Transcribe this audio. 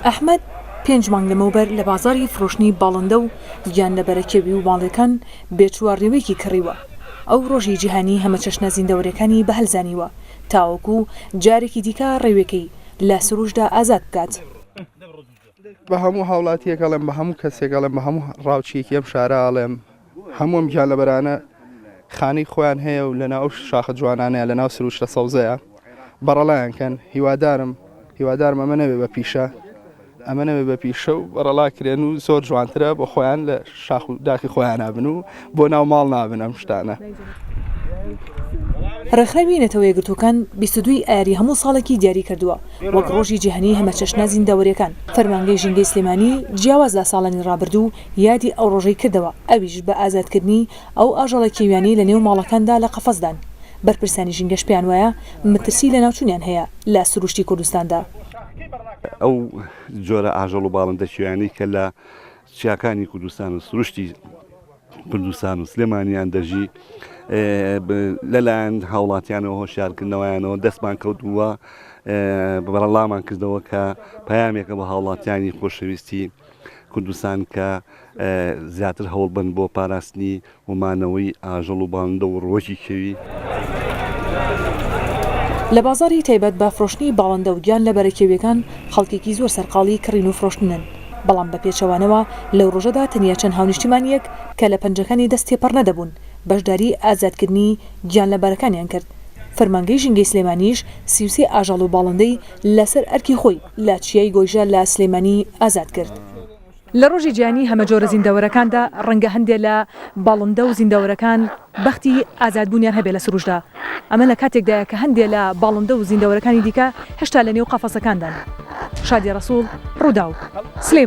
ئەحمەد پێنج مانگ لەمەوبەر لە بازاڕی فرۆشتنی باڵندە و گیانلەبەرە کێوی و ماڵیەکان بێچووە ڕێوێکی کڕیوە. ئەو ڕۆژی جیهانی هەمەچەشنە زیندەوەرەکانی بە هەل زانیوە تاوەکو جارێکی دیکە ڕێوێکەی لە سروشتدا ئازاد بکات. بە هەموو هاوڵاتیەک ئەڵێم، بە هەموو کەسێک ئەڵێم، بە هەموو ڕاوچیەکی ئەم شارە ئەڵێم، هەموو ئەم گیانلەبەرانە خانەی خۆیان هەیە و لەناو ئەو شاخە جوانانەیە لەناو سروشتە سەوزەیە بەڕەڵایان کەن هیوادارم هیوادارم ئەمە نەبێ بە پیشە ئەمە نەبێ بە پیشە و بەڕەڵا کرێن و زۆر جوانترە بۆ خۆیان لە شاخ و داخی خۆیان نابن و بۆ ناو ماڵ نابن ئەم شتانە. ڕێکخراوی نەتەوە یەکگرتووەکان 22 ی ئایاری هەموو ساڵێکی دیاری کردووە وەک ڕۆژی جیهانیی هەمەچەشنە زیندەوەرییەکان، فەرمانگەی ژینگەی سلێمانی جیاواز لە ساڵانی ڕابردوو یادی ئەو ڕۆژەی کردەوە، ئەویش بە ئازادکردنی ئەو ئاژەڵە کێویانەی لەنێو ماڵەکاندا لە قەفەزدان، بەرپرسانی ژینگەش پێیان وایە مەترسی لەناوچوونیان هەیە لە سروشتی کوردستاندا. ئەو جۆرە ئاژەڵ و باڵندە کێویانەی کە لە چیاکانی کوردستان و سروشتی کوردستان و سلێمانیان دەژی لەلایەن هاوڵاتیانەوە هۆشیارکردنەوەیانەوە دەستمان کەوتووە بەڕەڵامان کردەوە کە پەیامێکە بە هاوڵاتیانی خۆشەویستی کوردستان کە زیاتر هەوڵبن بۆ پاراستنی و مانەوەی ئاژەڵ و باڵندە و ڕووەکی کێوی. لە بازاڕی تایبەت بە فرۆشتنی باڵندە و گیانلەبەرە کێوییەکان خەڵکێکی زۆر سەرقاڵی کڕین و فرۆشتنن، بەڵام بە پێچەوانەوە لەو ڕۆژەدا تەنیا چەند هاونیشتیمانییەک کە لە پەنجەکانی دەست تێپەڕ نەدەبوون بەشداری ئازادکردنی گیانلەبەرەکانیان کرد. فەرمانگەی ژینگەی سلێمانیش 33 ئاژەڵ و باڵندەی لەسەر ئەرکی خۆی لە چیای گۆیژە لە سلێمانی ئازاد کرد. لە ڕۆژی جیهانی هەمەجۆرە زیندەوەرەکاندا ڕەنگە هەندێ لە باڵندە و زیندەوەرەکان بەختی ئازادبوونیان هەبێ لە سروشتدا، ئەمە لە کاتێکدایە کە هەندێ لە باڵندە و زیندەوەرەکانی دیکە هێشتا لە نێو قەفەسەکاندان. شادیە ڕەسوڵ، ڕووداو، سلێمانی.